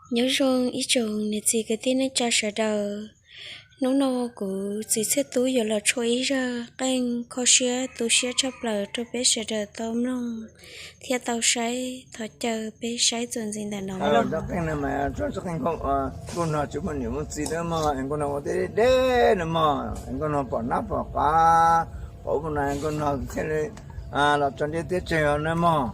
Nyob zoo ib tsoom niam txiv kwv tij neej tsa sawv daws. Hnub no kuv txiv Txhiaj Tub yuav los tshuaj ib zaj qeej kho siab tu siab tshaj plaws rau peb sawv daws tau mloog thiab tau saib. Thov caw peb saib txuas ntxiv ntawm no. Qeej no mas tso qeej nkauj no tsis muaj niam muaj txiv na mog, es nkauj no ua teb deb deb na mog, es nkauj no pom nab pom qav, pom ub pom no nkauj no thiaj li los tso ntiaj teb tseg os na mog.